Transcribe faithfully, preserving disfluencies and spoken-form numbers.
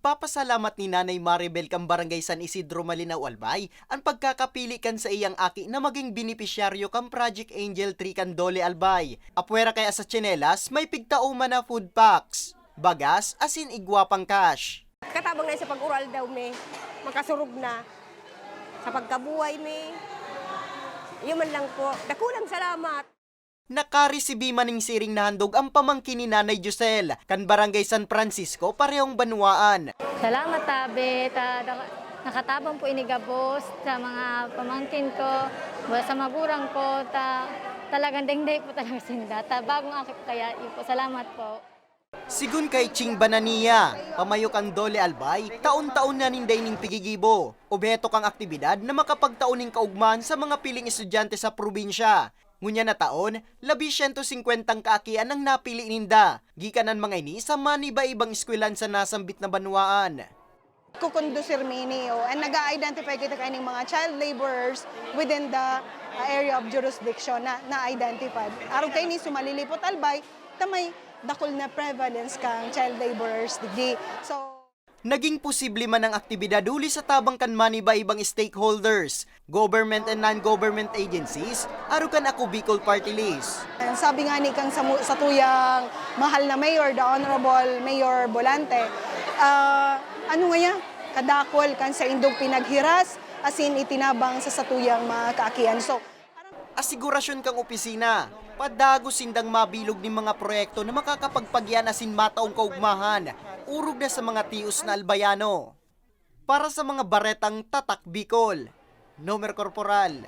Papasalamat ni Nanay Maribel kan Barangay San Isidro, Malinao, Albay, an pagkakapili kan saiyang aki na magin benepisyaryo kan Project Angel Three kan DOLE Albay. Apwera kaya sa tsinelas, may pigtao man na food packs, bagas, asin igwa pang cash. Katabang na sa pag-ural daw mi, makasurog na sa pagkabuhay mi. Yun man lang po. Dakulang salamat. Nakaresibi man nin siring na handog an pamangkin ni Nanay Josel, kan Barangay San Francisco, parehong banwaan. Salamat, tabi. Ta, da- nakatabang po ini gabos sa mga pamangkin ko, sa magurang ko. Ta, talagang dengdeng po talaga sinda. Ta, bagong aki po kaya, yun po. Salamat po. Sigun kay Ching Banania, pamayo kan DOLE Albay, taon-taon na ninda ining pigigibo. Obheto kan aktibidad na makapagtao nin kaugmahan sa mga piling estudyante sa probinsya. Ngunyan na taon, labi siyento singkwentang kaakian ang napili ninda, gikan an mga ini sa maniba-ibang eskwelahan sa nasambit na banwaan. Kukondusir mi ini, o, and nag-a-identify kita kaining mga child laborers within the uh, area of jurisdiction na na-identified. Arog kaini, sumalilipot Albay, ta may dakul na prevalence kang child laborers digdi. So, Naging posible man ang aktibidad huli sa tabang kan maniba-ibang stakeholders, government and non-government agencies, arog kan Ako Bicol Party List. Sabi nga ni kang samu- satuyang mahal na mayor, the Honorable Mayor Bolante, ah, ano nga ya, kadakol kan saindong pinaghiras asin itinabang sa satuyang mga kaakian. So, Asigurasyon kan opisina, padagos sindang mabilog nin mga proyekto na makakapagpagian asin mataong kaugmahan, orog na sa mga tios na Albayano. Para sa mga baretang Tatak Bicol, Nomer Corporal.